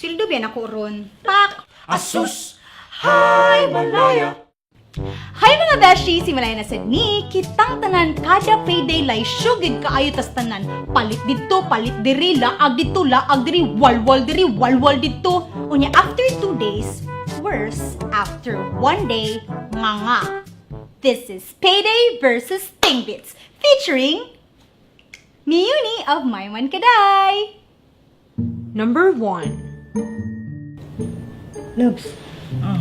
Sweldo biya nako ron. Pak! Asus! Hi, Malaya! Hi, mga beshi! Si Malaya na sad ni, kitang tanan kada payday lay syugid kaayo tas tanan. Palit didto, palit diri, laag didto, laag diri, walwal diri, walwal didto. Unya after 2 days, worse, after one day, nga nga. This is Payday versus Tingbits featuring Miyuni of Maiman Kaday! Number 1. Loves,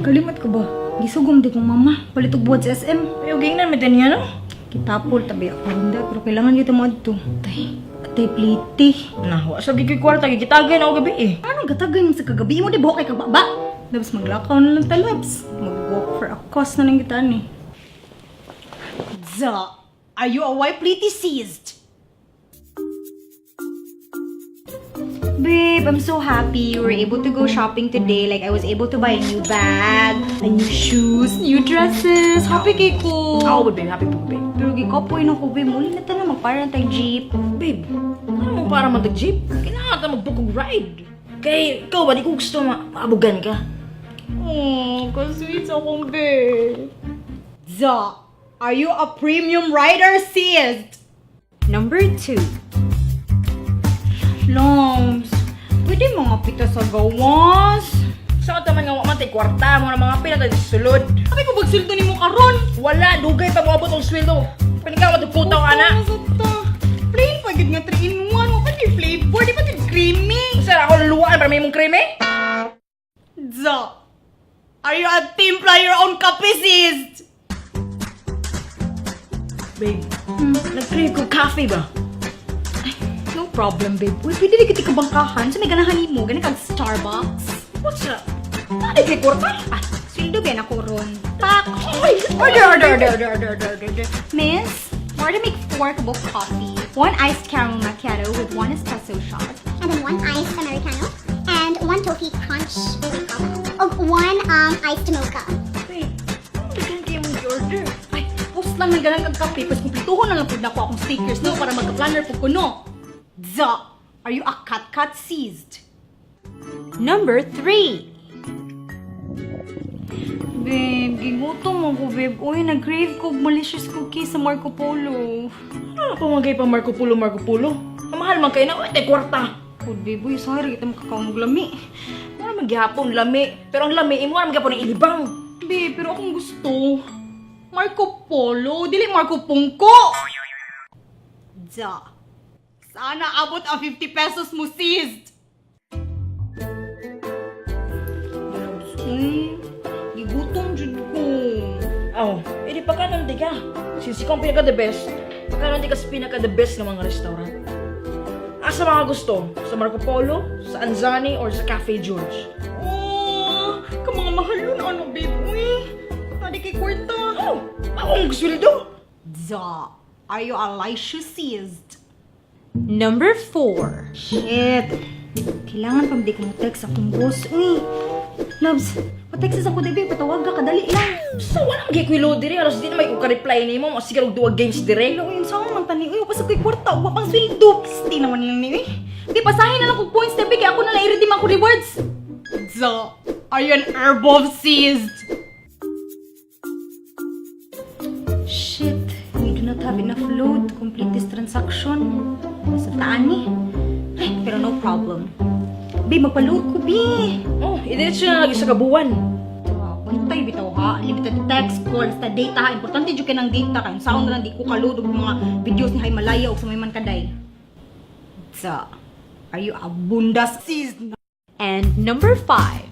kalimot ko ba? Gisugom di kong mama, palit og buhat sa SM. Ay, okay na, may niya, no? Kitapol, tabi ako rinda, pero kailangan dito mo adto. Tay, atay pliti. Na, wa sa gigig kwarta, gigitagay na ako gabi eh. Anong gatagay mo sa kagabi mo di buhok kay kagbaba? Labs, maglakaw na lang ta, Labs. Mag-walk for a cause na lang kita ni. Za, are you a white pliti seized? Babe, I'm so happy you were able to go shopping today. Like, I was able to buy a new bag, a new shoes, new dresses. Happy kay ko. Ako ba, babe? Happy po, babe. Pero gikapoy na ko, babe. Muli na ta na, magpara na tayo jeep. Babe, ano mo para mag-jeep? Kailangan ta mag-book og ride. Kay, ikaw ba, di ko gusto maabugan ka. Oh, ka-sweet akong babe. Za, are you a premium rider, sis? Number 2. Loms, pwede mga pita sa gawas. Sa ka man nga wa man tay kwarta mo na mga pila tayo sa sulod. Sabi ko bagsulto ni mo karon. Wala, dugay pa moabot ang sweldo. Panikaw matugkutaw ana. Plain pa gid nga 3 in 1. Wa pa di flavor, di pa di creamy. Sa ako luluan para may mong kreme? Za, are you a timpla your own kape, sis? Babe, nag-crave ko coffee ba? No problem, babe. Uy, pwede di kita kabangkahan. Sa may ganahan nimo, gana kag Starbucks. What's up? Nani kay kwarta? Ah, sweldo ba na ko ron? Pak! Oy! Order, order, order, order, order, order, order, order. Miss, order make four cup of coffee, one iced caramel macchiato with one espresso shot. And then one iced americano, and one toffee crunch. What do you call that? Oh, one iced mocha. Babe, ano daghan kayo mong order? Ay, post lang ng ganang kag kape, pues kumplituhon na lang pud nako akong stickers, no, para magka-planner pud ko, no. Za, are you a cat-cat seized? Number 3. Babe, gigutom ako, babe. Uy, nag-crave ko og malicious cookies sa Marco Polo. Ano pa mga pa Marco Polo, Marco Polo? Ang mahal man kayo na, uy, tay kwarta. Pud, babe, uy, sorry, kita makakaon og lami. Wala maghapon lami. Pero ang lami, imo wala maghapon ang ilibang. Babe, pero akong gusto. Marco Polo, dili Marco Pungko. Da. Sana abot ang 50 pesos mo, sis. Uy, gigutom jud ko. Aw, eh di pagkanon di ka. Since ikaw ang pinaka the best, pagkanon di ka sa pinaka the best ng mga restaurant. Asa mga gusto? Sa Marco Polo, sa Anzani, or sa Cafe George? Oh, ka mga mahalon ano, babe. Uy, tadi kay kwarta. Oh, ako ang sweldo. Da. Are you a seized? Number 4. Shit! Kailangan pa di ko mo text akong boss. Uy! Loves, pa-text sa ko, babe. Patawag ka, kadali lang. Basta wala magyay kuy load dire, alos di na may ko ka-reply nimo, mo sige og duwa games dire. Hello, yun saan man tani. Uy, pasag ko'y kwarta. Wa pang sweldo. Pasti naman lang ni, uy. Di, pasahin na lang kong points, babe. Kaya ako na lang i-redeem ako rewards. So, are you an herb seized? Shit, we do not have enough load to complete this transaction. Sa taan ni. Ay, pero no problem. Babe, magpa-load ko, be. Oh, idiretso na lagi sa kabuan. Ah, bantay bitaw ha, limited text, calls, ta data ha. Importante jud kay ng data kay saon na lang di ko ka-load og mga videos ni Himalaya og sa may man kaday. Sa, are you a bundas sis? And number 5.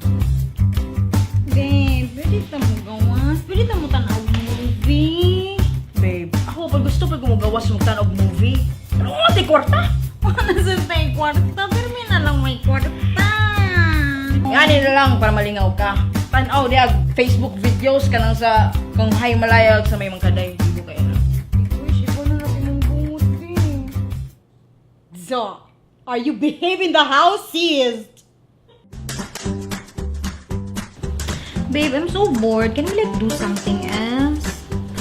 Babe, pwede ta mo gawas? Pwede ta mo tan-aw movie? Babe, ako pag gusto pag gumagawas mong tan og movie. Pero kung tay kwarta. Wala sa tay kwarta, pero may na lang may kwarta. Ngani na lang para malingaw ka. Tan-aw diag Facebook videos kanang sa kung Himalaya sa may mangkaday. Di ko kayo na. Uy, ikaw na natin ang bungot eh. Za, are you behave in the house, sis? Babe, I'm so bored. Can we like do something else?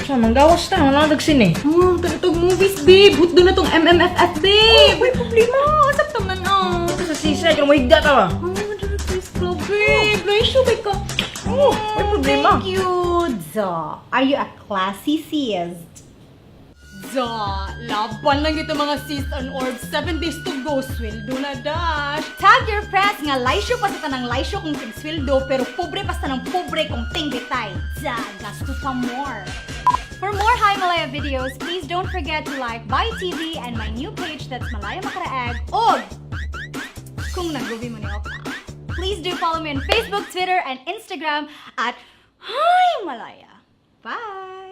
Sa manggawas ta, wala nagsin eh. Oh, tong movies, babe. Hutdo na tong MMFF, babe. Oh, may problema. Oh, asap taman, oh. Ito sa sisa, kung mahigda ta ba? Oh, dara Babe, laisyo kay ka. Oh, may problema. Thank you. Da, are you a classy sis? Da, laban lang ito, mga sis on orb. 7 days to go, sweldo na dash. Tag your friends nga laisyo pa sa tanang laisyo kung tigsweldo, pero pobre pa sa tanang pobre kung tingbitay. Da, gasto pa more. For more Hi Malaya videos, please don't forget to like Bye TV and my new page, that's Malaya Makaraag, og kung nagubi mo ni Opa. Please do follow me on Facebook, Twitter, and Instagram at Hi Malaya. Bye!